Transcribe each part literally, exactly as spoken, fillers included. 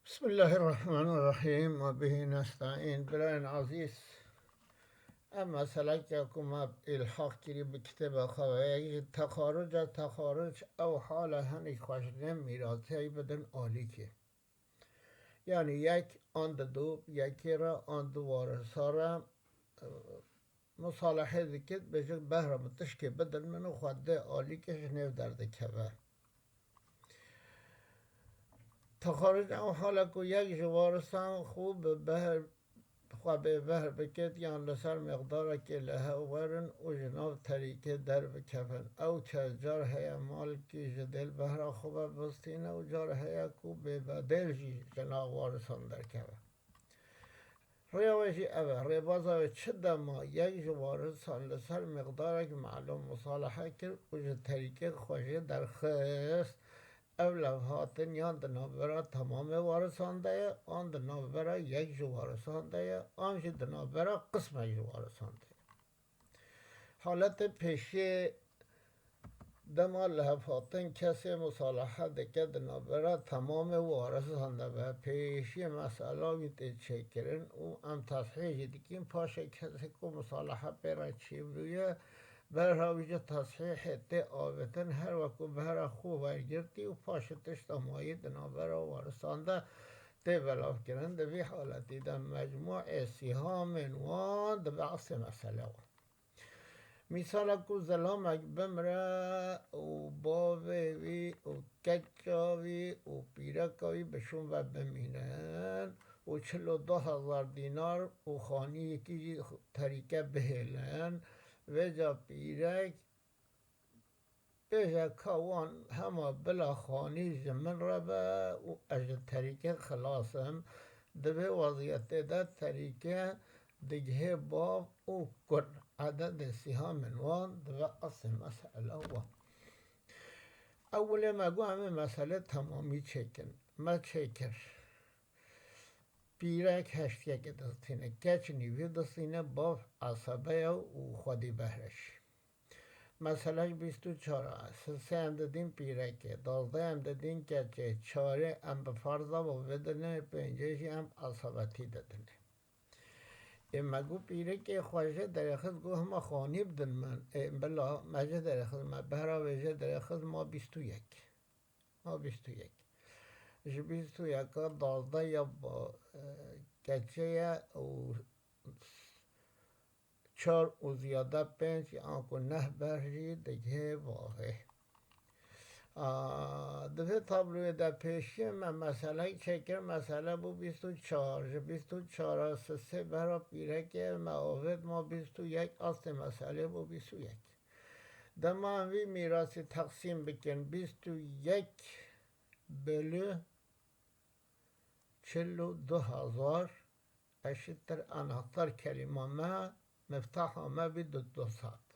Bismillahirrahmanirrahîm. Ve bihî nesta'în. Birayên ezîz, ev meseleke ku me îlhaq kirî bi kitêba xwe ve, yek ji texaruca, texaruc ew hale hinek xwe ji nê mîrasê bidin alîkê. Yanî yek an di du yekê re an di warisa re, e, musalehê dikit, bêjik behra min tişkê bidin min û xwe dê alîkê ji nêv derdikeve. Texaruc ew hale ku yek ji warisan xwe bi behr, xwe bê behr bikit yan li ser miqdarekê li hev werin û ji nav terîkê derbikevin. Ew kes car heye malkî ji dêl behra xwe ve bistîne û car heye ku bêbedêl jî ji nav warisan derkeve. Rêya wê jî ev e, rêbaza wê çi dema yek ji warisan li ser miqdarek melûm musalehe kir û ji terîkê xwe jê derxist, ev levhatin yan di navbera temamê warisan de ye, an di navbera yek ji warisan de ye, an jî di navbera qismek ji warisan de ye. Haletê pêşiyê dema lihevhatin kesê musalehe dike di navbera temamê warisan de be, pêşiyê mesela wî tê çêkirin û em teshîh jî dikin, paşê kesê ku musalehe pê re çêbûye, behra wî ji teshîhê tê avêtin, her wekû behra xwe wergirtî û paşê tişta mayî di navbera warisan de tê belavkirin. Di vî haletî de mecmûê sîhamên wan dibe eslê mesele wan. Mîsala ku zilamek bimire û bavê wî û keça wî û pîreka wî bi şûn ve bimînin û çil û du hezar dînar û xaniyekî jî terîke bihêlin, vêca pîrek bêje ka wan hema bila xanî ji min re be û ez ji terîkê xilas im. Di vê weziyetê de terîke digihê bav û kur. Ededê sîhamên wan dibe eslê mesela wan. Ewilê me got em ê meselê temamî çêkin. Me çêkir. Pîrek heştiyekê distîne, keç nîvî distîne, bav esebe ye û xwedî behre jî. Mesela ji bîst û çar a, sisê em didîn pîrekê, duwazdeh em didîn keçê, çarê em bi ferza bo bidinê, pêncê jî em esebetî didinê. Ê me got pîrekê xwe jê derêxist, got hema xanî bidin min. Ê bila me jê derêxist, me behra wê jê derêxist, ma bîst û yek. Ma bîst û yek. Ji bîst û yeka duwazdeh ya ba-, e, keçe ye û çar û ziyade pênc, anku neh behr jî digihê bavê. A, di vê tabloyê de pêşiyê me meselek çêkir, mesele bû bîst û çar. Ji bîst û çar a sisê behra pîrekê me avêt, ma bîst û yek, eslê meselê bû bîst û yek. Dema em vî mîrasî teqsîm bikin, bîst û yek bölü çil û du hezar eşittir anahtar kelîma me, miftaha me bî du, du sed.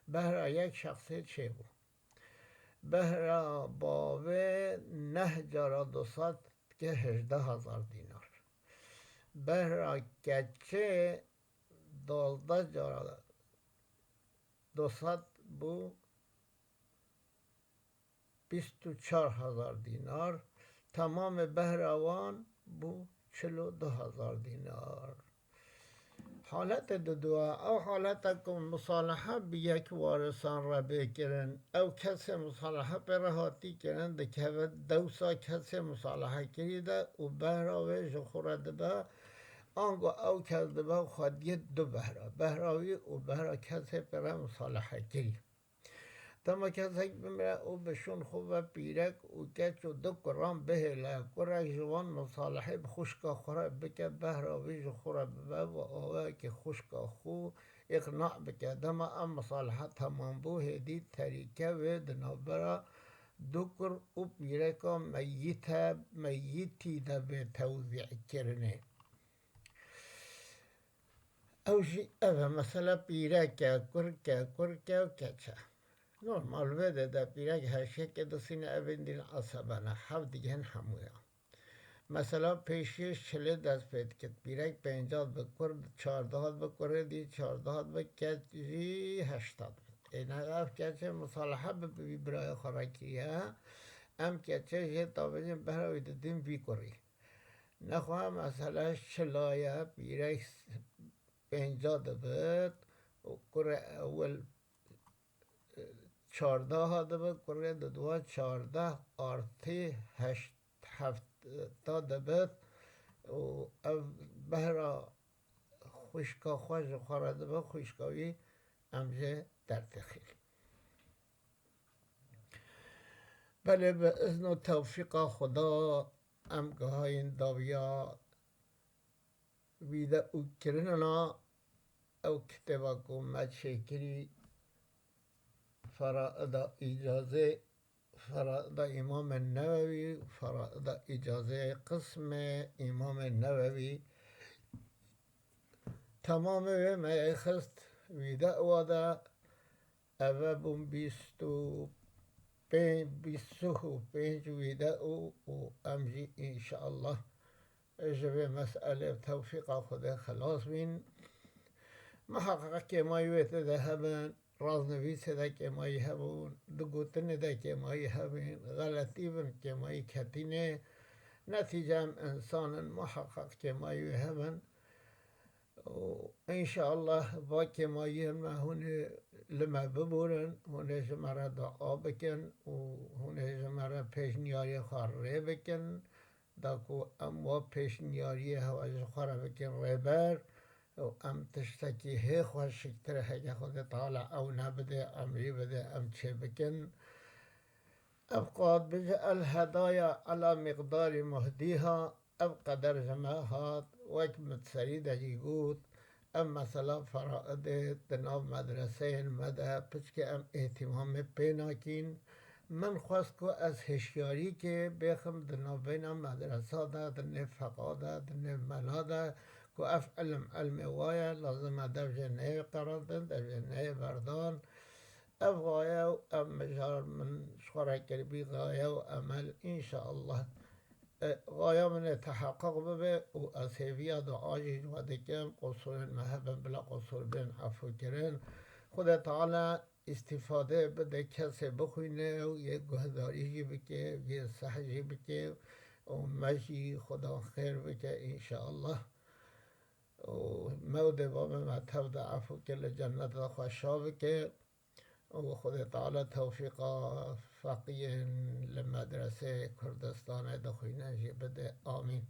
Behra yek şexsê çêbû. Behra bavê neh cara du sed dike hejdeh hezar dînar. Behra keçê duwazdeh cara du sed bû bîst û çar hezar dînar. Temamê behra wan bû çil û du hezar dînar. Haletê didua, ew haleta ku musalehe bi yek warisan re bê kirin, ew kesê musalehe pê re hatî kirin, dikeve dewsa kesê musalehe kirî de û behra wê ji xwe re dibe, ango ew kes dibe xwediyê du behra, behra wî û behra kesê pê re musalehe kirî. Dema kesek bimire û bi şûn xwe ve pîrek û keç û du kuran bihêle, kurek ji wan musalehê bi xwişka xwe re bike, behra wî ji xwe re bibe, bi awayekî xwişka xwe îqna bike. Dema ev musalehe temam bû, hêdî terîke wê di navbera du kur û pîreka meyîte, meyîtî de bê tewzî kirinê. Ew jî ev e, mesela pîrek e, kurk e, kurk e û keç e. Normal vê de de pîrek heştiyekê distîne, evên dîn esebe ne, hev digihên hemûya. Mesela pêşiyê çilê dest pê dikit, pîrek pênca dibe, kurk çardeh dibe, kurê dî çardeh dibe, keç jî heşta dibe. Ê ne ev keçê musalehe bi, bi birayê xwe re kiriye, em keçê jê tavêjin behra wî didin vî kurî. Nexwe mesele çila ye, pîrek pênca dibit û kurê ewil çardeha dibit, kurê didwa çardeh artı heşt, hefta dibit û ev behra xwişka xwe ji xwe re dibe, xwişka wî em jê derdixîn. Belê, bi izn û tewfîqa Xuda em gihayîn dawiya vîde û kirina ew kitêba ku me çêkirî, Feraida Îcazê, Feraida Îmamê Newewî, Feraida Îcazê qismê Îmamê Newewî. Temamê wê me yê xist vîdeowa de, eve bûn bîst û pênc, bîst û pênc vîdeo û em jî înşeallah ji vê meselê bi tewfîqa Xwedê xelas bîn. Miheqeq kêmayî wê tê de hebin, raznivîsê de kêmayî hebûn, di gotinê de kêmayî hebin, xeletî bin, kêmayî ketînê. Netîce em însan in, miheqeq kêmayî wê hebin. Û înşeallah va kêmayiyên me hûn ê li me biborin, hûn ê ji me re dua bikin û hûn ê ji me re pêşniyariyê xwe rê bikin, da ku em wa pêşniyariyê hewa ji xwe re bikin rêber û em tiştekî hê xweşiktir e, heke Xwedê Teala ew nebide, em jî bide, em çê bikin. Ev qad bije el hedaya ela miqdarî muhdîha, ev qeder ji me hat, wek min serî de jî got, ev mesela feraidê di nav medreseyên me de piçkê em îhtîmamê pê nakîn. Min xwest ku ez hişyarîkê bêxim di navbeyna medresa de, di nêv feqa de, di nêv mela de, ku ev ilim ilmê wa ye, lazim e dev jê neyê qerandin, dev jê neyê berdan. Ev gaye û ev mijar min ji xwe re kiribî, gaye û emel, înşeallah, e, gaya min ê teheqqiq bibe û ez hêviya dua jî ji we dikim, qusurên me hebin, bila qusur bên efûkirin. Xwedê Teala îstîfade bide kesê bixwîne û yê guhdarî jî bike, yê seh jî bike û me jî Xweda xêr bike, înşeallah. Û mewdê babê me tev de efû ke li cennet de xwe şa bike. û Xwedê Teala tewfîqa feqiyên li medreseyê Kurdistanê dixwînin jî bide. Amîn.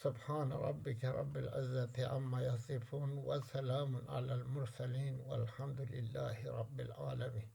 سبحان ربك رب العزة عما يصفون وسلام على المرسلين والحمد لله رب العالمين.